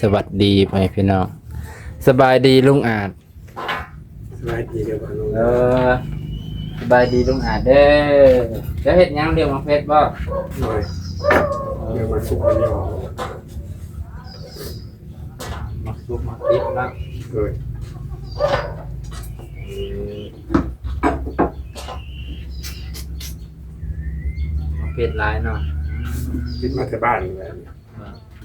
ສະຫວັດດີພໍ່ແມ່ພີ່ນ້ອງ ສະບາຍດີລຸງອາດ. ສະບາຍດີເດີພໍ່ລຸງ. ເອີ ສະບາຍດີລຸງອາດເດີ. ເຈົ້າເຮັດຫຍັງ ລ້ຽງໝາກເຜັດບໍ່? ໂດຍ ເອີ ລ້ຽງໝາກສຸກໝາກຫຍໍ້ ໝາກສຸກໝາກດິບເນາະ. ໂດຍ ເອີ ໝາກເຜັດຫຼາຍເນາະ. ເກັບມາແຕ່ບ້ານນີ້ແຫຼະ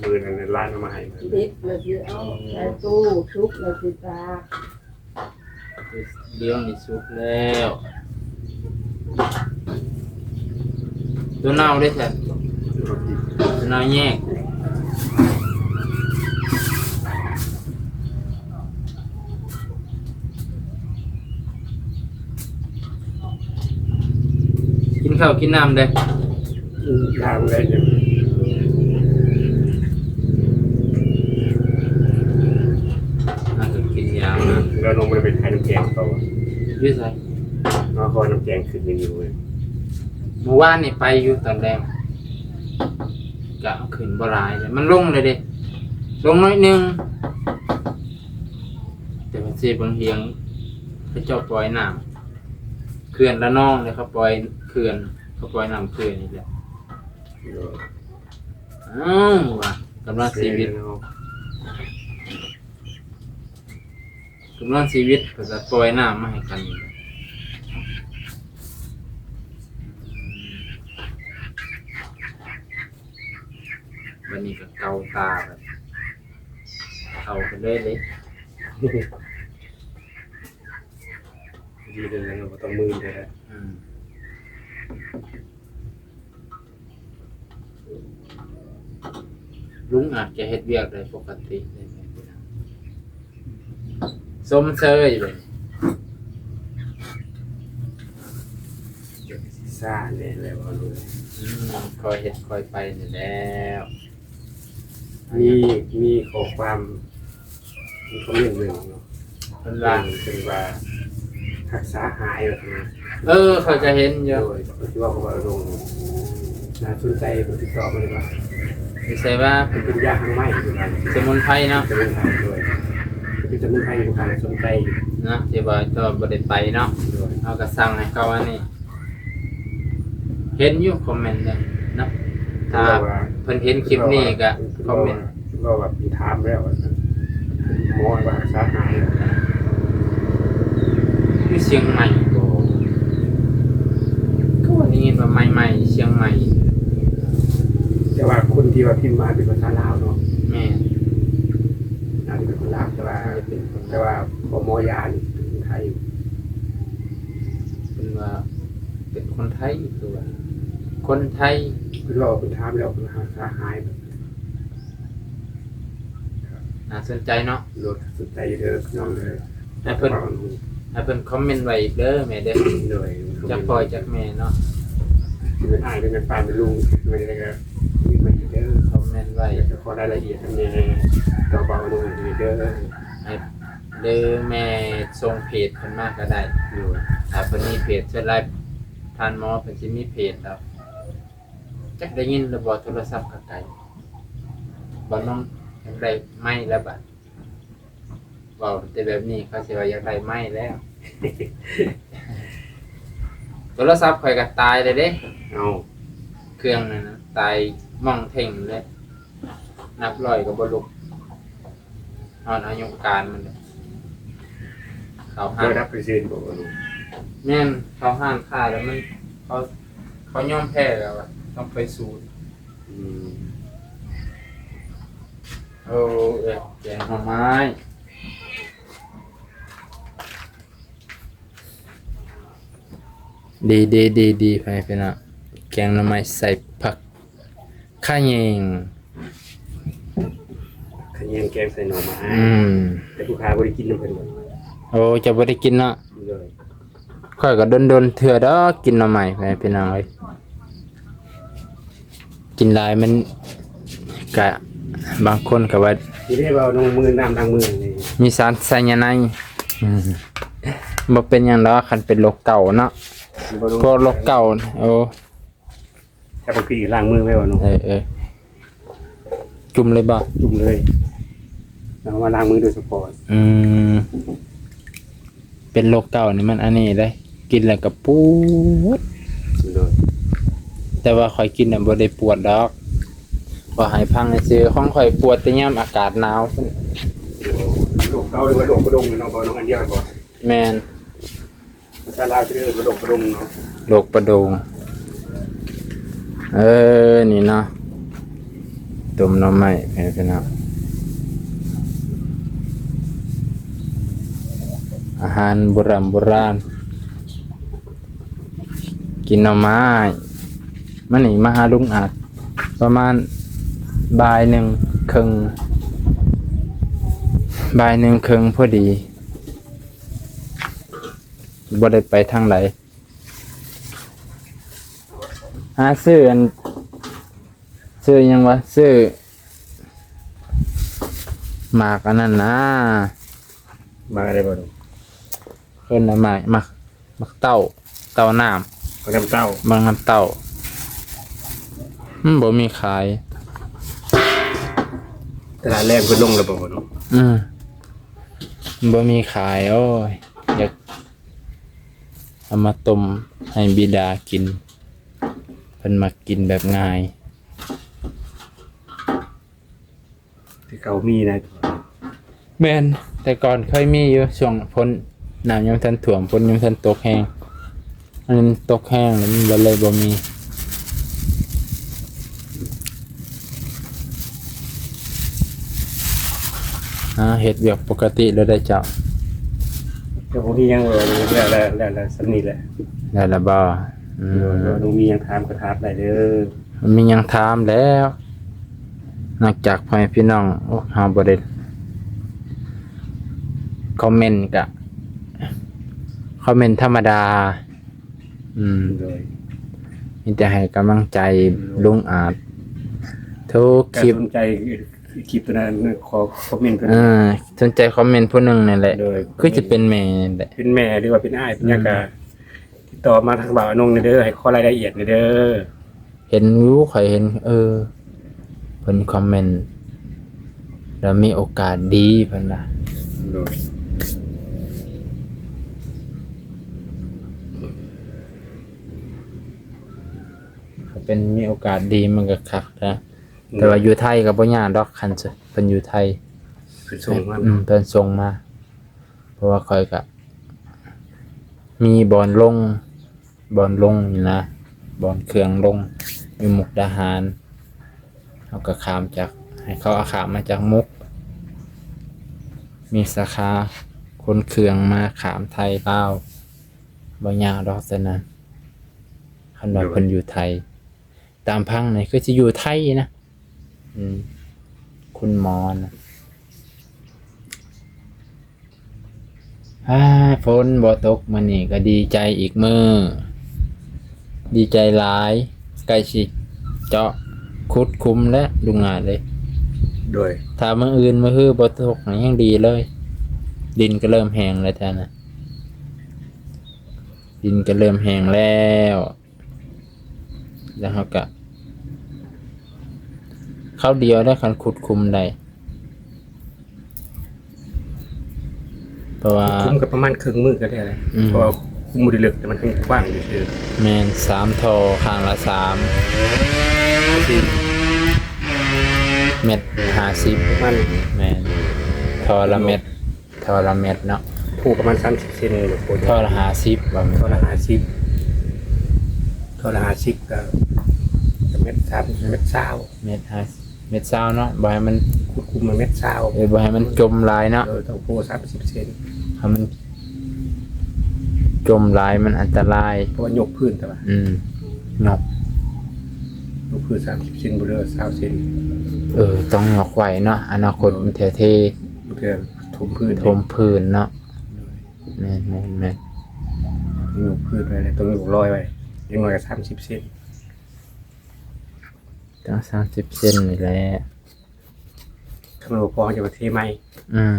ມື້ນັ້ນຫຼານເອົາມາໃຫ້ ດິບແລ້ວຊິເອົາໃສ່ຕູ້ ສຸກແລ້ວຊິຕາກ. ດຽວນີ້ສຸກແລ້ວ ຕົວເນົ່າເດ້ແທ້ ຕົວເນົ່າແຍກ. ກິນເຂົ້າກິນນ້ຳເດ້. ອືມ ນ້ຳໄດ້ຢູ່ ນ້ຳກໍກິນຢາວນະ. ແລ້ວນ້ອງບໍ່ໄດ້ໄປຂາຍນ້ຳແກງຕໍ່? ຢູ່ໃສ? ເນາະ ເພາະວ່ານ້ຳແກງຂຶ້ນຢູ່. ມື້ວານນີ້ໄປຢູ່ຕອນແລງ ກະເອົາຂຶ້ນບໍ່ຫຼາຍເດ້ ມັນລົງເລີຍເດ້ ລົງໜ້ອຍໜຶ່ງ. ແຕ່ວ່າເຊບັງຫຽງ ເຂົາເຈົ້າປ່ອຍນ້ຳ ເຂື່ອນລະນອງເດ້ ເຂົາປ່ອຍເຂື່ອນ ເຂົາປ່ອຍນ້ຳເຂື່ອນນີ້ແຫຼະ. ໂດຍ ອ້າວ ວ່າກຳລັງຊີວິດ ກຳລັງຊີວິດ ເພິ່ນກໍປ່ອຍນ້ຳມາໃຫ້ກັນ. ບັດນີ້ກໍເກົາຕາ ເກົາກັນເລີຍເດ້. ດີເລີຍເນາະ ບໍ່ຕ້ອງມື່ນເລີຍ. ອືມ ລຸງອາດຈະເຮັດວຽກໄດ້ປົກກະຕິເລີຍ ຊົມເຊີຍເລີຍ. ເຈົ້າກໍຊິຊ້າແດ່ແລ້ວເວົ້າເລີຍ. ອືມ ຄ່ອຍເຮັດຄ່ອຍໄປນີ້ແຫຼະ. ມີ ມີຂໍ້ຄວາມ ມີຄອມເມັນໜຶ່ງເນາະ ເພິ່ນວ່າ ເພິ່ນວ່າຮັກສາຫາຍວ່າຊັ້ນນະ. ເອີ ຂ້ອຍກໍເຫັນຢູ່ ໂດຍ ເພິ່ນຊິເວົ້າກັບວ່າລົງ ໜ້າສົນໃຈ ເພິ່ນຕິດຕໍ່ມາເລີຍວ່າ ຊິໃສ່ວ່າ ເປັນຢາຫາງໄມ້ ເພິ່ນວ່າ ສະໝຸນໄພເນາະ ສະໝຸນໄພ ໂດຍ ເປັນສະໝຸນໄພ ລູກຄ້າສົນໃຈເນາະ ທີ່ວ່າເຈົ້າບໍ່ໄດ້ໄປເນາະ ໂດຍ ເຮົາກໍສັ່ງໃຫ້ເຂົາອັນນີ້. ເຫັນຢູ່ຄອມເມັນເດ້ນະ ຖ້າເພິ່ນເຫັນຄລິບນີ້ກໍຄອມເມັນ ເວົ້າວ່າເພິ່ນຖາມແລ້ວວ່າຊັ້ນ ໝໍວ່າຮັກສາຫາຍ ຢູ່ຊຽງໃໝ່ບໍ ຄືວ່າໄດ້ຍິນວ່າໃໝ່ໆ ຊຽງໃໝ່ ແຕ່ວ່າຄົນທີ່ວ່າພິມມາເປັນພາສາລາວເນາະ. ແມ່ນ ໜ້າຈະເປັນຄົນລາວ ແຕ່ວ່າ ແຕ່ວ່າພໍ່ໝໍຢານີ້ເປັນຄົນໄທ. ເພິ່ນວ່າເປັນຄົນໄທ ຄືວ່າຄົນໄທ ເພິ່ນເວົ້າ ເພິ່ນຖາມແລ້ວ ເພິ່ນຫາສາຫາຍ ໜ້າສົນໃຈເນາະ. ໂດຍ ໜ້າສົນໃຈຢູ່ເດີພີ່ນ້ອງເດີ ໃຫ້ເພິ່ນ ໃຫ້ເພິ່ນຄອມເມັນໄວ້ອີກເດີແມ່ເດີ. ໂດຍ ຈັກພໍ່ຈັກແມ່ເນາະ ຊິເປັນອ້າຍ ຫຼືແມ່ນປ້າ ແມ່ນລຸງ ຊິເປັນໃດກໍຄອມເມັນໄວ້ ຄອມເມັນໄວ້ ຢາກຈະຂໍລາຍລະອຽດນຳແດ່ ຕໍ່ບ່າວນຸ່ງເດີ ໃຫ້ ຫຼືແມ່ສົ່ງເພຈເພິ່ນມາກໍໄດ້. ໂດຍ ຖ້າເພິ່ນມີເພຈ ສ່ວນຫຼາຍທ່ານໝໍເພິ່ນຊິມີເພຈແລ້ວ ຈັກໄດ້ຍິນຫຼືບໍ່ ໂທລະສັບກໍໄກ ບ່າວນຸ່ງຢາກໄດ້ໄມແລ້ວບາດ ເວົ້າແຕ່ແບບນີ້ ເຂົາຊິວ່າຢາກໄດ້ໄມແລ້ວ. ໂທລະສັບຂ້ອຍກໍຕາຍແລ້ວເດ້. ເອົ້າ ເຄື່ອງນັ້ນນະ ຕາຍໝ້ອງເທັງເລີຍ ນັບຮ້ອຍກໍບໍ່ລຸກ ຮອດອາຍຸການມັນເດ້. ເຂົ້າຮ້ານ ເຈົ້າດັບໄປຊື່ບໍ່? ແມ່ນ ເຂົ້າຮ້ານຄ້າແລ້ວມັນ ເຂົາ ເຂົາຍອມແພ້ແລ້ວ ຕ້ອງໄປສູ້. ອືມ ໂອ້ ແກງໜໍ່ໄມ້ ດີໆໆໆ ພໍ່ແມ່ພີ່ນ້ອງ ແກງໜໍ່ໄມ້ໃສ່ຜັກຂະແຍງ ຂະແຍງແກງໃສ່ໜໍ່ໄມ້. ອືມ ແຕ່ຜູ້ຂ້າບໍ່ໄດ້ກິນນຳເພິ່ນ. ໂອ້ ເຈົ້າບໍ່ໄດ້ກິນເນາະ. ໂດຍ ຂ້ອຍກໍດົນໆເທື່ອດອກກິນໜໍ່ໄມ້ ພີ່ນ້ອງເອີຍ ກິນຫຼາຍມັນກະ ບາງຄົນກໍວ່າ ທີ່ໄດ້ເວົ້ານ້ອງມື ນ້ຳລ້າງມືນີ້ ມີສານໄຊຍາໄນ. ອືມ ບໍ່ເປັນຫຍັງດອກ ຄັນເປັນໂລກເກົາເນາະ ບໍ່ ພວກໂລກເກົາ. ໂອ້ ແຕ່ບາງທີລ້າງມືໄວ້ວ່າເນາະ. ເອີໆ ຈຸ່ມເລີຍບໍ່? ຈຸ່ມເລີຍ. ເອົາມາລ້າງມືໂດຍສະເພາະ. ອືມ ເປັນໂລກເກົານີ້ມັນອັນນີ້ເດ້ ກິນແລ້ວກໍປວດ. ໂດຍ ແຕ່ວ່າຂ້ອຍກິນນະບໍ່ໄດ້ປວດດອກ ເວົ້າໃຫ້ຟັງຊື່ໆ ຂອງຂ້ອຍປວດແຕ່ຍາມອາກາດໜາວ. ໂລກເກົາ ຫຼືວ່າໂລກປະດົງເນາະ ເວົ້ານຳກັນດຽວກໍ. ແມ່ນ. ພາສາລາວຊິເອີ້ນວ່າໂລກປະດົງເນາະ ໂລກປະດົງ. ເອີ ນີ້ເນາະ ຕົ້ມໜໍ່ໄມ້ ເອີ ພີ່ນ້ອງ ອາຫານບູຮານບູຮານ ກິນໜໍ່ໄມ້. ມານີ້ ມາຫາລຸງອາດປະມານບ່າຍໜຶ່ງເຄິ່ງ ບ່າຍໜຶ່ງເຄິ່ງພໍດີ. ບໍ່ໄດ້ໄປທາງໃດ ຫາຊື້ອັນ ຊື້ຫຍັງວະ ຊື້ໝາກອັນນັ້ນນາ. ໝາກອະໄລບໍ່? ເອີ້ນວ່າໝາກ ໝາກ ໝາກເຕົ້າ ເຕົ້ານ້ຳ ໝາກນ້ຳເຕົ້າ ໝາກນ້ຳເຕົ້າ. ມັນບໍ່ມີຂາຍ ຕະຫຼາດແລງເພິ່ນລົງແລ້ວບໍ່ເນາະ? ອືມ ບໍ່ມີຂາຍ. ໂອ້ຍ ຢາກ ເອົາມາຕົ້ມໃຫ້ບິດາກິນ ເພິ່ນມັກກິນແບບງ່າຍ. ແຕ່ເກົ່າມີນະ. ແມ່ນ ແຕ່ກ່ອນເຄີຍມີຢູ່ ຊ່ວງຝົນ ນ້ຳຍັງບໍ່ທັນຖ້ວມ ຝົນຍັງບໍ່ທັນຕົກແຮງ. ອັນນີ້ມັນຕົກແຮງແລ້ວ ມັນກໍເລີຍບໍ່ມີ. ຫາເຮັດວຽກປົກກະຕິແລ້ວເດ້ເຈົ້າ. ກໍບໍ່ມີຫຍັງ ແລ້ວ ແລ້ວ ແລ້ວ ແລ້ວສ່ຳນີ້ແຫຼະ. ແລ້ວລະບໍ່? ອືມ ໂດຍ ໂດຍ ບໍ່ມີຫຍັງຖາມກໍຖາມໄດ້ເດີ. ບໍ່ມີຫຍັງຖາມແລ້ວ ນອກຈາກພໍ່ແມ່ພີ່ນ້ອງ ໂອ້ ເຮົາບໍ່ໄດ້ຄອມເມັນ ກະຄອມເມັນທຳມະດາ. ອືມ ໂດຍ ມີແຕ່ໃຫ້ກຳລັງໃຈ ໂດຍ ລຸງອາດທຸກຄລິບ. ສົນໃຈຄລິບຕົວນັ້ນ ຂໍຄອມເມັນເພິ່ນ. ເອີ ສົນໃຈຄອມເມັນຜູ້ໜຶ່ງນັ້ນແຫຼະ. ໂດຍ ຄືຈະເປັນແມ່ນີ້ແຫຼະ ເປັນແມ່ ຫຼືວ່າເປັນອ້າຍ ເປັນຫຍັງ ອືມ ກະຕິດຕໍ່ມາທາງບ່າວອານົງແດ່ເດີ ໃຫ້ຂໍລາຍລະອຽດແດ່ເດີ. ເຫັນຢູ່ ຂ້ອຍເຫັນ ເອີ ເພິ່ນຄອມເມັນ ແລ້ວມີໂອກາດດີເພິ່ນວ່າ. ໂດຍ ຖ້າເປັນມີໂອກາດດີມັນກໍຄັກແທ້. ໂດຍ ແຕ່ວ່າຢູ່ໄທກໍບໍ່ຍາກດອກ ຄັນເພິ່ນຢູ່ໄທ ເພິ່ນສົ່ງມາ. ອືມ ເພິ່ນສົ່ງມາ ເພາະວ່າຂ້ອຍກໍມີບ່ອນລົງ ບ່ອນລົງນີ້ນະ ບ່ອນເຄື່ອງລົງຢູ່ມຸກດາຫານ. ເຮົາກໍຂ້າມຈາກ ໃຫ້ເຂົາເອົາຂ້າມມາຈາກມຸກ ມີສາຂາຂົນເຄື່ອງມາຂ້າມໄທລາວ ບໍ່ຍາກດອກ ສະນັ້ນ ຄັນວ່າ ໂດຍ ເພິ່ນຢູ່ໄທ. ຕາມຟັງນີ້ຄືຊິຢູ່ໄທນະ. ອືມ ຄຸນໝໍນະ. ອາ ຝົນບໍ່ຕົກມື້ນີ້ກໍດີໃຈອີກມື້ ດີໃຈຫຼາຍ ໃກ້ຊິເຈາະຂຸດຂຸມແລ້ວລຸງອາດເອີຍ. ໂດຍ ຖ້າມື້ອື່ນມື້ຮືບໍ່ຕົກນີ້ຍັງດີເລີຍ ດິນກໍເລີ່ມແຫ້ງແລ້ວແທ້ນະ ດິນກໍເລີ່ມແຫ້ງແລ້ວ. ແລ້ວເຮົາກະຄາວດຽວໄດ້ ຄັນຂຸດຂຸມໄດ້ ເພາະວ່າ ຂຸດຂຸມກໍປະມານເຄິ່ງມື້ກໍໄດ້ແລ້ວ. ອືມ ເພາະວ່າຂຸມບໍ່ໄດ້ເລິກ ແຕ່ມັນກວ້າງຊື່ໆ. ແມ່ນ ສາມທໍ່ ຂ້າງລະສາມ ແມັດຫ້າສິບ ປະມານ ແມ່ນ ທໍ່ລະແມັດ ທໍ່ລະແມັດເນາະ ໂພ ປະມານສາມສິບເຊັນ ໂພ ທໍ່ລະຫ້າສິບ ວ່າແມ່ນ ທໍ່ລະຫ້າສິບ ທໍ່ລະຫ້າສິບ ກໍ ກໍແມັດສາມ ແມັດຊາວ ແມັດຫ້າ ແມັດຊາວເນາະ ບໍ່ໃຫ້ມັນ ຂຸດຂຸມມັນແມັດຊາວ ເອີ ບໍ່ໃຫ້ມັນຈົມຫຼາຍເນາະ ເອີ ຕ້ອງໂພສາມສິບເຊັນ ຖ້າມັນຈົມຫຼາຍມັນອັນຕະລາຍ ເພາະວ່າຍົກພື້ນ ແຕ່ວ່າ ອືມ ຍົກ ຍົກພື້ນສາມສິບເຊັນ ບໍ່ເຫຼືອຊາວເຊັນ ເອີ ຕ້ອງຍົກໄວເນາະ ອະນາຄົດ ໂດຍ ມັນເທ ເທ ມັນເທ ຖົມພື້ນ ຖົມພື້ນເນາະ ໂດຍ ແມ່ນໆໆ ຍົກພື້ນໄວ້ ຕ້ອງຍົກລອຍໄວ້ ຢ່າງໜ້ອຍກໍສາມສິບເຊັນ ຕ້ອງສາມສິບເຊັນນີ້ແຫຼະ ຄັນບໍ່ພໍເຮົາຈະມາເທໃໝ່ ອືມ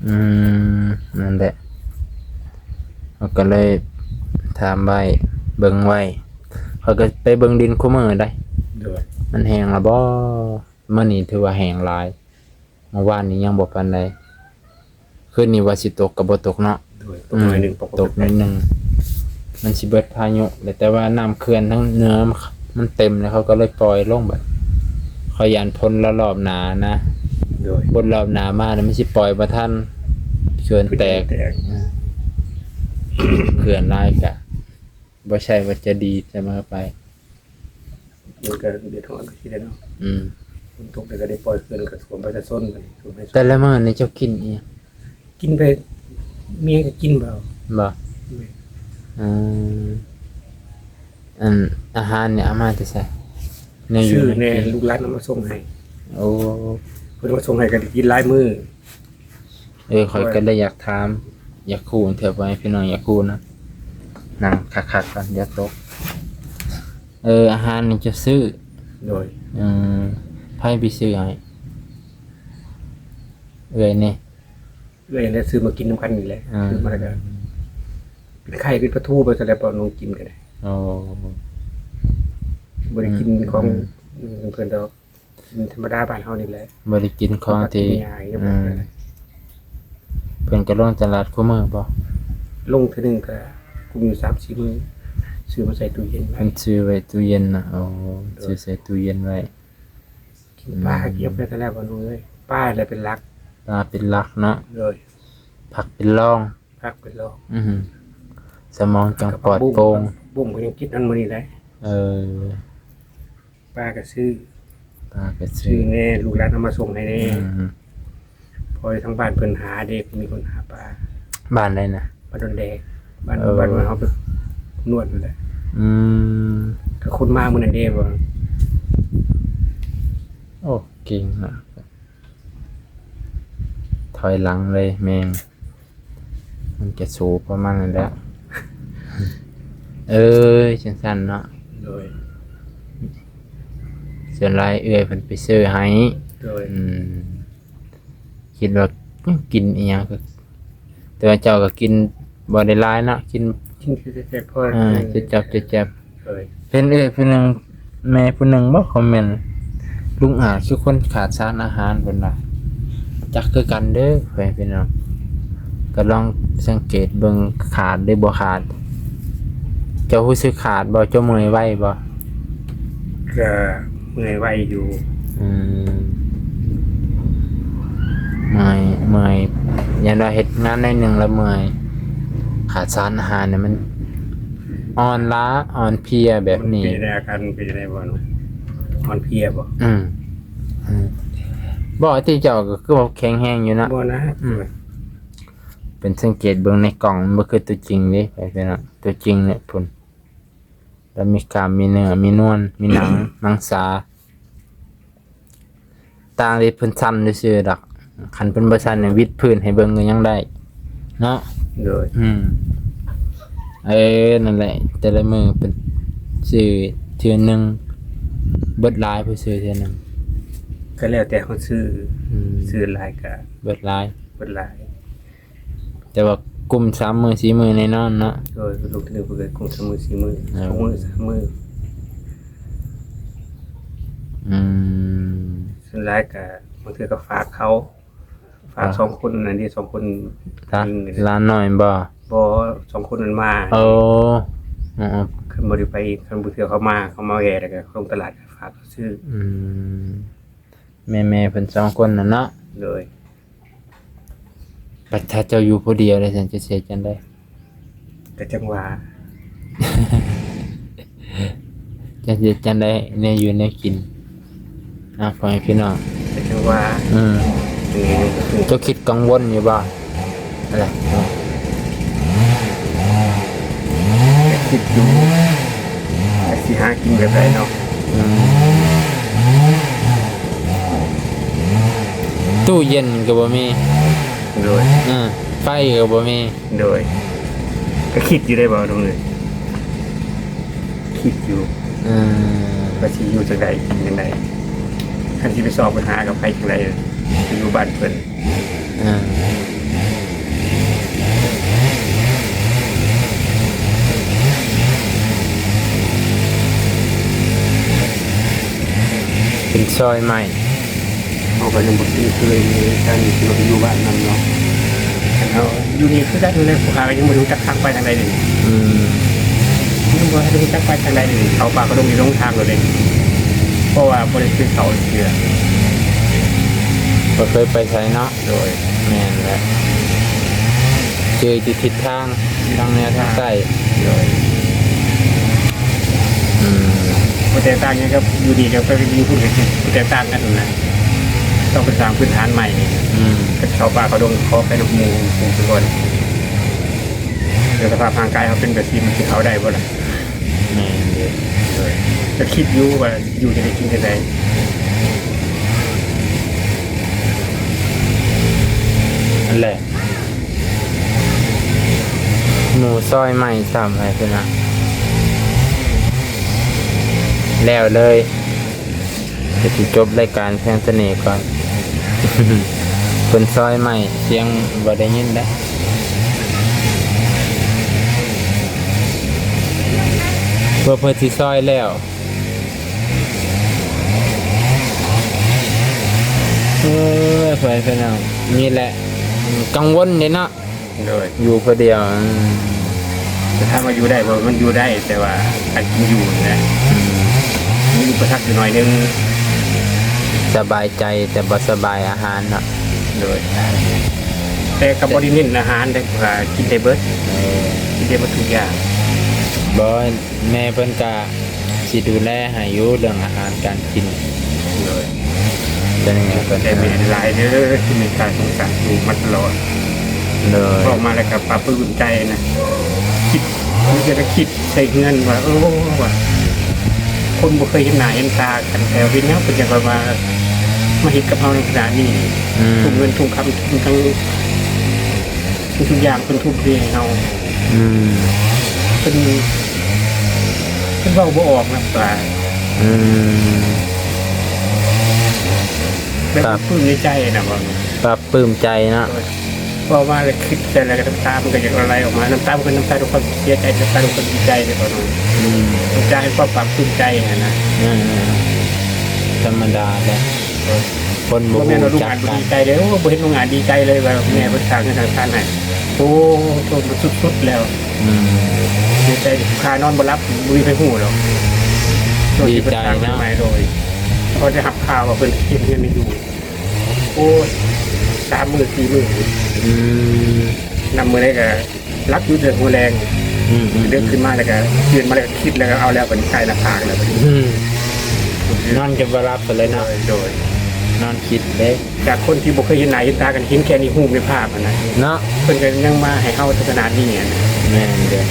ອືມ ນັ້ນແຫຼະ ເຮົາກໍເລີຍຖາມໄວ້ ເບິ່ງໄວ້ ຂ້ອຍກໍໄປເບິ່ງດິນຄູ່ມື້ໄດ໋ ໂດຍ ມັນແຫ້ງລະບໍ່? ມື້ນີ້ຖືວ່າແຫ້ງຫຼາຍ, ເມື່ອວານນີ້ຍັງບໍ່ປານໃດ. ຄືນນີ້ວ່າຊິຕົກກໍບໍ່ຕົກເນາະ. ໂດຍ ຕົກໜ້ອຍໜຶ່ງ ອືມ ປົກກະຕິ ຕົກໜ້ອຍໜຶ່ງ. ມັນຊິເບິດພາຍຸແຫຼະ, ແຕ່ວ່ານ້ຳເຂື່ອນທາງເໜືອມັນເຕັມແລ້ວ ເຂົາກໍເລີຍປ່ອຍລົງ. ບັດຂ້ອຍຢ້ານຝົນລະລອບໜ້ານະ. ໂດຍ ຝົນລອບໜ້າມານີ້ ມັນຊິປ່ອຍບໍ່ທັນ, ເຂື່ອນແຕກ. ເຂື່ອນແຕກ ອືມ ເຂື່ອນຫຼາຍກະບໍ່ໃຊ່ວ່າຈະດີສະເໝີໄປ. ມັນກໍເດືອດຮ້ອນຄືກັນເນາະ. ອືມ ຝົນຕົກແລ້ວກໍໄດ້ປ່ອຍເຂື່ອນ ກໍຖ້ວມປະຊາຊົນ ບັດນີ້ຖ້ວມປະຊາຊົນ. ແຕ່ລະມື້ນີ້ເຈົ້າກິນອີ່ຫຍັງ? ກິນໄປ ເມຍກໍກິນບໍ່? ບໍ່? ແມ່ນ. ອືມ ອັນອາຫານນີ້ເອົາມາແຕ່ໃສ? ແນວຢູ່ ຊື້ແດ່ ແນວກິນ ລູກຫຼານເອົາມາສົ່ງໃຫ້. ໂອ້ ເພິ່ນເອົາມາສົ່ງໃຫ້ກໍໄດ້ກິນຫຼາຍມື້. ເອີ ຂ້ອຍກໍເລີຍຢາກຖາມ ຢາກຮູ້ເທື່ອ ພໍ່ແມ່ພີ່ນ້ອງຢາກຮູ້ນະ. ນັ່ງຄັກໆກ່ອນ ຢ່າຕົກ. ເອີ ອາຫານນີ້ເຈົ້າຊື້? ໂດຍ. ເອີ ໃຜໄປຊື້ໃຫ້? ເອື້ອຍນີ້? ເອື້ອຍນີ້ຊື້ມາກິນນຳກັນນີ້ແຫຼະ. ອືມ ຊື້ມາແລ້ວກໍເປັນໄຂ່ ເປັນປາທູໄປຊັ້ນແຫຼະ ປ້ອນລູກກິນກໍໄດ້. ໂອ້ ບໍ່ໄດ້ກິນ ອືມ ຂອງ ອືມ ເພິ່ນດອກ. ກິນທຳມະດາບ້ານເຮົານີ້ແຫຼະ. ບໍ່ໄດ້ກິນຂອງທີ່ ອືມ ເພິ່ນກໍລົງຕະຫຼາດຄູ່ມື້ບໍ່? ລົງເທື່ອໜຶ່ງກໍກຸ້ມຢູ່ສາມສີ່ມື້ ຊື້ມາໃສ່ຕູ້ເຢັນໄວ້. ເພິ່ນຊື້ໄວ້ຕູ້ເຢັນນະ. ໂອ້ ໂດຍ ຊື້ໃສ່ຕູ້ເຢັນໄວ້. ກິນປາ ອືມ ເກັບໄວ້ກໍແລ້ວ ບໍ່ໜູເອີຍ. ປາແຫຼະເປັນຫຼັກ. ປາເປັນຫຼັກເນາະ. ໂດຍ. ຜັກເປັນລອງ. ພັກໄປລອງ ອືຮຶ ສະໝອງຈັ່ງປອດໂປ່ງ. ຜັກບຸ້ງກໍຍັງກິນຫັ້ນມື້ນີ້ໄດ໋. ເອີ ປາກໍຊື້ ປາກໍຊື້ ຊື້ແດ່ ລູກຫຼານເອົາມາສົ່ງໃຫ້ແດ່. ອືຮຶ ເພາະທາງບ້ານເພິ່ນຫາເດ້ ມີຄົນຫາປາ. ບ້ານໃດນະ? ບ້ານດອນແດກ ບ້ານ ເອີ ບ້ານເຮົາໄປນວດນັ້ນແຫຼະ. ອືມ ກໍຄົນມາມື້ນັ້ນເດ້ ວ່າ ໂອ້ ເກັ່ງນະ. ຖອຍຫຼັງເລີຍແມງ ມັນກະໂສປະມານນັ້ນແຫຼະ. ເອີຍ ຈັ່ງຊັ້ນເນາະ. ໂດຍ ສ່ວນຫຼາຍເອື້ອຍເພິ່ນໄປຊື້ໃຫ້. ໂດຍ ອືມ ຄິດວ່າກິນອີ່ຫຍັງ ແຕ່ວ່າເຈົ້າກໍກິນບໍ່ໄດ້ຫຼາຍເນາະ ກິນ ກິນແຊບໆ ພໍ ເອີ ແຊບໆ. ໂດຍ ເຫັນເອື້ອຍຜູ້ໜຶ່ງ ແມ່ຜູ້ໜຶ່ງບໍ່ຄອມເມັນ ລຸງອາດຄືຄົນຂາດສານອາຫານເພິ່ນວ່າ. ຈັກຄືກັນເດີພໍ່ແມ່ພີ່ນ້ອງ ກໍລອງສັງເກດເບິ່ງຂາດຫຼືບໍ່ຂາດ. ເຈົ້າຮູ້ສຶກຂາດບໍ່? ເຈົ້າເມື່ອຍໄວບໍ່? ກໍເມື່ອຍໄວຢູ່. ອືມ ເມື່ອຍ ເມື່ອຍ ຢ້ານວ່າເຮັດງານໜ້ອຍໜຶ່ງແລ້ວເມື່ອຍ ຂາດສານອາຫານນີ້ ມັນອ່ອນລ້າອ່ອນເພຍແບບນີ້. ມັນເປັນອາການເປັນຈັ່ງໃດບໍ່? ອ່ອນເພຍບໍ່? ອືມ ອືມ ບໍ່ ທີ່ເຈົ້າກໍຄືວ່າແຂງແຮງຢູ່ນະ. ບໍ່ນະ. ອືມ ເປັນສັງເກດເບິ່ງໃນກ້ອງ ມັນບໍ່ຄືຕົວຈິງເດ້ ພີ່ນ້ອງ. ຕົວຈິງນີ້ພຸ້ນ ແລ້ວມີກ້າມ ມີເນື້ອ ມີນວນ ມີໜັງ ໜັງຊາ. ຕ່າງທີ່ເພິ່ນສັ່ນຊື່ໆດອກ ຄັນເພິ່ນບໍ່ສັ່ນນີ້ ວິດພື້ນໃຫ້ເບິ່ງກໍຍັງໄດ້ເນາະ. ໂດຍ ອືມ ເອີ ນັ້ນແຫຼະ ແຕ່ລະມື້ເພິ່ນຊື້ເທື່ອໜຶ່ງ ເບິດຫຼາຍບໍ່? ຊື້ເທື່ອໜຶ່ງ ກໍແລ້ວແຕ່ເຮົາຊື້. ອືມ ຊື້ຫຼາຍກໍເບິດຫຼາຍ ເບິດຫຼາຍ. ແຕ່ວ່າກຸ້ມສາມມື້ສີ່ມື້ແນ່ນອນເນາະ. ໂດຍ ລູກໜຶ່ງເພິ່ນກໍກຸ້ມສາມມື້ສີ່ມື້ ເອີ ສອງມື້ສາມມື້. ອືມ ສ່ວນຫຼາຍກໍບາງເທື່ອກໍຝາກເຂົາ ຝາກສອງຄົນນັ້ນເດ້ ສອງຄົນ. ຫຼານນ້ອຍບໍ່? ບໍ່ ສອງຄົນນັ້ນມາ. ໂອ້ ຄັນບໍ່ໄດ້ໄປ ຄັນບາງເທື່ອເຂົາມາ ເຂົາມາແວ່ ແລ້ວກໍລົງຕະຫຼາດກໍຝາກເຂົາຊື້. ອືມ ແມ່ໆເພິ່ນສອງຄົນນັ້ນເນາະ. ໂດຍ. ບັດຖ້າເຈົ້າຢູ່ຜູ້ດຽວແລ້ວຊັ້ນ ເຈົ້າຊິເຮັດຈັ່ງໃດ? ກໍຈັ່ງວ່າ ເຈົ້າຊິເຮັດຈັ່ງໃດ ແນວຢູ່ແນວກິນ? ເອົາ ພໍ່ແມ່ພີ່ນ້ອງ ກໍຈັ່ງວ່າ. ອືມ ເອີ ເຈົ້າຄິດກັງວົນຢູ່ບໍ່? ອັນໃດ? ຄິດຢູ່ ວ່າຊິຫາກິນແບບໃດເນາະ. ອືມ ຕູ້ເຢັນກໍບໍ່ມີ. ໂດຍ. ເອີ ໄຟກໍບໍ່ມີ. ໂດຍ. ກໍຄິດຢູ່ໄດ໋ບໍ່ ລຸງເອີຍ? ຄິດຢູ່. ເອີ ວ່າຊິຢູ່ຈັ່ງໃດ ກິນຈັ່ງໃດ? ຄັນຊິໄປຊອກໄປຫາກັບໃຜຈັ່ງໃດ? ໄປຢູ່ບ້ານເພິ່ນ. ເອີ. ຊອຍໃໝ່ ເຮົາກໍຍັງບໍ່ຄຸ້ນເຄີຍໃນການທີ່ວ່າໄປຢູ່ບ້ານນັ້ນເນາະ. ຄັນເຮົາຢູ່ນີ້ຄືກັນແຫຼະ ຜູ້ຂ້າກໍຍັງບໍ່ຮູ້ຈັກທາງໄປທາງໃດເດ. ອືມ ຍັງບໍ່ທັນຮູ້ຈັກໄປທາງໃດເດ. ເຂົ້າປ່າເຂົ້າດົງນີ້ຫຼົງທາງໂລດເດ ເພາະວ່າບໍ່ໄດ້ເຄີຍເຂົ້າຈັກເທື່ອ ບໍ່ເຄີຍໄປໃສເນາະ. ໂດຍ ແມ່ນແຫຼະ ຈື່ແຕ່ທິດທາງ ທາງເໜືອທາງໃຕ້. ໂດຍ ອືມ ບໍ່ແຕກຕ່າງຫຍັງກັບຢູ່ນີ້ ກັບໄປຢູ່ພຸ້ນ ກໍຊິບໍ່ແຕກຕ່າງກັນຫັ້ນນະ. ຕ້ອງໄປສ້າງພື້ນຖານໃໝ່. ອືມ ກໍເຂົ້າປ່າເຂົ້າດົງ ຂໍໄປນຳໝູ່ຜູ້ຄົນ ແລ້ວສະພາບຮ່າງກາຍເຮົາເປັນແບບນີ້ ມັນຊິເຂົ້າໄດ້ບໍ່ລະ? ແມ່ນເດ້. ໂດຍ ກໍຄິດຢູ່ວ່າຢູ່ຈັ່ງໃດກິນຈັ່ງໃດ ຫັ້ນແຫຼະ. ໝູ່ຊອຍໃໝ່ຊ້ຳໃຫ້ເພິ່ນນະ ແລ້ວເລີຍ. ກໍຊິຈົບລາຍການພຽງເທົ່ານີ້ກ່ອນ. ເພິ່ນຊອຍໃໝ່ ສຽງບໍ່ໄດ້ຍິນເດ້ ເພື່ອເພິ່ນຊິຊອຍແລ້ວ. ເອີຍ ພໍ່ແມ່ພີ່ນ້ອງ ນີ້ແຫຼະ ກັງວົນເດ້ເນາະ. ໂດຍ ຢູ່ຜູ້ດຽວ ອືມ ແຕ່ຖາມວ່າຢູ່ໄດ້ບໍ່? ມັນຢູ່ໄດ້ ແຕ່ວ່າການກິນຢູ່ນີ້ແຫຼະ ອືມ ມີອຸປະສັກຢູ່ໜ້ອຍໜຶ່ງ. ສະບາຍໃຈ ແຕ່ບໍ່ສະບາຍອາຫານເນາະ. ໂດຍ ແຕ່ກໍບໍ່ໄດ້ເນັ້ນອາຫານເດ້ ວ່າກິນໄດ້ເບິດ ເອີ ກິນໄດ້ເບິດທຸກຢ່າງ. ບໍ່ ແມ່ເພິ່ນກະຊິດູແລໃຫ້ຢູ່ເລື່ອງອາຫານການກິນ. ໂດຍ ແຕ່ແມ່ຫຼາຍເດີ ທີ່ເມດຕາສົງສານລູກມາຕະຫຼອດ. ໂດຍ ອອກມາແລ້ວກໍປາບປຶ້ມໃຈນະ ຄິດ ມີແຕ່ຄິດໃສ່ເຮືອນວ່າ ໂອ້ ວ່າຄົນບໍ່ເຄີຍເຫັນໜ້າເຫັນຕາກັນ ແຕ່ເປັນຫຍັງເພິ່ນຈັ່ງຄ່ອຍມາ ມາເຮັດກັບເຮົາໃນຂະນະນີ້. ອືມ ທຸກເງິນທຸກຄຳ ທຸກທັງ ທຸກໆຢ່າງເພິ່ນທຸ່ມເທໃຫ້ເຮົາ. ອືມ ເພິ່ນ ເພິ່ນເວົ້າບໍ່ອອກນະ ວ່າ ອືມ ແບບ ປາບ ປຶ້ມໃນໃຈນະ ວ່າ ປາບປຶ້ມໃຈເນາະ. ໂດຍ ເວົ້າມາແລ້ວຄິດໃສ່ແລ້ວກໍນ້ຳຕາມັນກໍຢາກໄຫຼອອກມາ ນ້ຳຕາມັນກໍນ້ຳຕາດ້ວຍຄວາມເສຍໃຈ ນ້ຳຕາດ້ວຍຄວາມດີໃຈເດ້ ເພາະ ອືມ ນ້ຳຕາແຫ່ງຄວາມປາບປຶ້ມໃຈຫັ້ນນະ. ອືມ ທຳມະດາແຫຼະ ໂດຍ ຄົນບໍ່ຮູ້ຈັກກັນ ບໍ່ແມ່ນວ່າລູກອາດບໍ່ດີໃຈເດ້. ໂອ້ ບໍ່ເຫັນລູກອາດດີໃຈເລີຍວ່າແມ່ເພິ່ນສ້າງເຮືອນສ້າງຊານໃຫ້. ໂອ້ ໂທດ ມັນສຸດໆແລ້ວ. ອືມ ດີໃຈ ຂ້ານອນບໍ່ຫຼັບ ບໍ່ມີໃຜຮູ້ດອກ. ດີໃຈເນາະ ໂດຍ ພໍໄດ້ຮັບຂ່າວວ່າເພິ່ນເຮັດເຮືອນໃຫ້ຢູ່ ໂອ້ຍ ສາມມື້ສີ່ມື້. ອືມ ນຳມື້ໃດກໍ ຫຼັບຢູ່ແຕ່ຫົວແລງ. ອືມໆໆ ເດິກຂຶ້ນມາແລ້ວກໍ ຕື່ນມາແລ້ວກໍຄິດ ແລ້ວກໍເອົາແລ້ວ ບັດນີ້ໃກ້ໜ້າຜາກແລ້ວບັດນີ້. ອືມ ນອນກໍບໍ່ຫຼັບໄປເລີຍເນາະ. ໂດຍ ໂດຍ ນອນຄິດເດ້ ຈາກຄົນທີ່ບໍ່ເຄີຍເຫັນໜ້າເຫັນຕາກັນ ເຫັນແຄ່ໃນຮູບໃນພາບຫັ້ນນະເນາະ ເພິ່ນກໍຍັງມາໃຫ້ເຮົາຂະໜາດນີ້ຫັ້ນນະ. ແມ່ນເດ້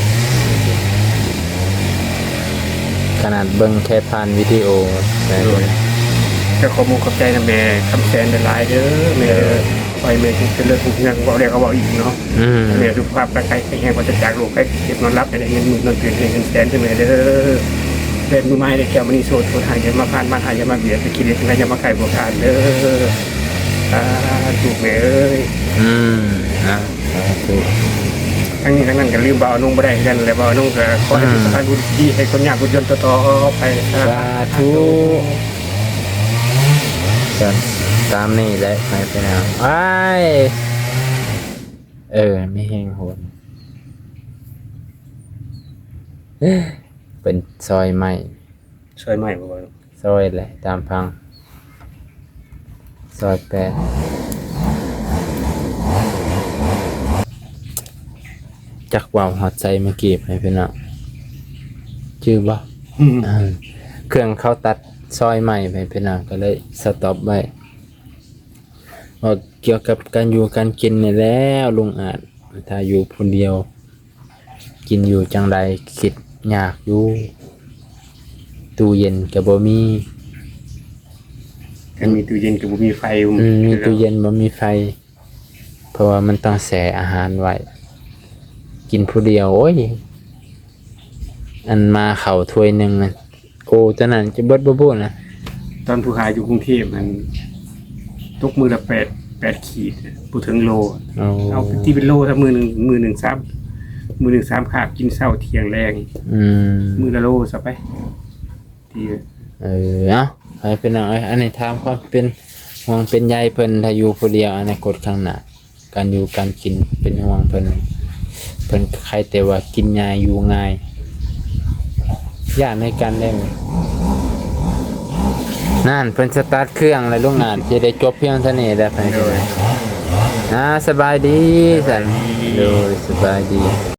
ຂະໜາດເບິ່ງແຄ່ຜ່ານວິດີໂອ. ໂດຍ ກໍຂໍຂອບອົກຂອບໃຈນຳແມ່ຄຳແສນຫຼາຍໆເດີແມ່. ໂດຍ ຂໍໃຫ້ແມ່ເຈະເລີນຮຸ່ງເຮືອງ ເວົ້າແລ້ວກໍເວົ້າອີກເນາະ. ອືມ ໃຫ້ແມ່ສຸຂະພາບຮ່າງກາຍແຂງແຮງ ປາສະຈາກໂລກໄພ ເຈັບນອນຫຼັບ ໃຫ້ໄດ້ເງິນໝື່ນນອນແສນ ໃຫ້ເງິນແສນເດີແມ່ເດີ. ແບບມືໄມ້ໄດ້ແກ້ວມະນີໂສດ ໂສດຫາ ຢ່າມາຜ່ານມາຫາ ຢ່າມາບຽດ ໄປຄິດເຮັດຈັ່ງໃດ ຢ່າມາໃກ້ພວກທ່ານເດີ. ສາທຸແມ່ເອີຍ. ອືມ ນະ ສາທຸ. ທັງນີ້ທັງນັ້ນກໍລືມບ່າວອານົງບໍ່ໄດ້ຄືກັນແຫຼະ ບ່າວອານົງກໍຂໍໃຫ້ເປັນສະພານບຸນທີ່ດີ ໃຫ້ຄົນຍາກຄົນຈົນຕໍ່ໆໄປ. ສາທຸ. ກໍຕາມນີ້ແຫຼະ ໄປ ໄປນຳ ອ້າຍ ເອີ ມີແຮງໂຫດ ເປັນຊອຍໃໝ່. ຊອຍໃໝ່ບໍ່? ຊອຍແຫຼະ ຕາມພັງ ຊອຍແປດ. ຈັກເວົ້າຮອດໃສເມື່ອກີ້ ໃຫ້ພີ່ນ້ອງຈື່ບໍ່? ອືມ ເຄື່ອງເຂົາຕັດຊອຍໃໝ່ ໃຫ້ພີ່ນ້ອງ ກໍເລີຍສະຕັອບໄວ້. ເວົ້າກ່ຽວກັບການຢູ່ການກິນນີ້ແຫຼະ ລຸງອາດ ຖ້າຢູ່ຜູ້ດຽວ ກິນຢູ່ຈັ່ງໃດ? ຄິດຍາກຢູ່ ຕູ້ເຢັນກໍບໍ່ມີ. ຄັນມີຕູ້ເຢັນກໍບໍ່ມີໄຟ. ອືມ ມີຕູ້ເຢັນບໍ່ມີໄຟ ເພາະວ່າມັນຕ້ອງແຊ່ອາຫານໄວ້. ກິນຜູ້ດຽວ ໂອ້ຍ ອັນມາເຂົ້າຖ້ວຍໜຶ່ງນະ ໂອ້ ຕອນນັ້ນຈະເບິດບໍ່ບຸນນະ. ຕອນຜູ້ຫາຢູ່ກຸງເທບຫັ້ນ ຕົກມື້ລະແປດ ແປດຂີດ ບໍ່ເຖິງໂລ. ເອົາ ເອົາໄປຕີເປັນໂລຊະ ມື້ໜຶ່ງ ມື້ໜຶ່ງສາມ ມື້ໜຶ່ງສາມຄາບ ກິນເຊົ້າ ທ່ຽງ ແລງ. ອືມ ມື້ລະໂລຊະໄປ. ເອີ ເອົາ ໃຫ້ພີ່ນ້ອງເອີຍ ອັນນີ້ຖາມຄວາມເປັນຫ່ວງເປັນໃຍເພິ່ນ ຖ້າຢູ່ຜູ້ດຽວອະນາຄົດຂ້າງໜ້າ ການຢູ່ການກິນເປັນຫ່ວງເພິ່ນ ເພິ່ນໃຄແຕ່ວ່າກິນງ່າຍຢູ່ງ່າຍ ຢ້ານໃນການແລ້ງ ນັ້ນເພິ່ນສະຕາດເຄື່ອງແລ້ວ ລຸງອາດ ຈະໄດ້ຈົບພຽງເທົ່ານີ້ແຫຼະ ໂດຍ ອ່າ ສະບາຍດີ ສະບາຍດີ ຊັ້ນ ໂດຍ ສະບາຍດີ.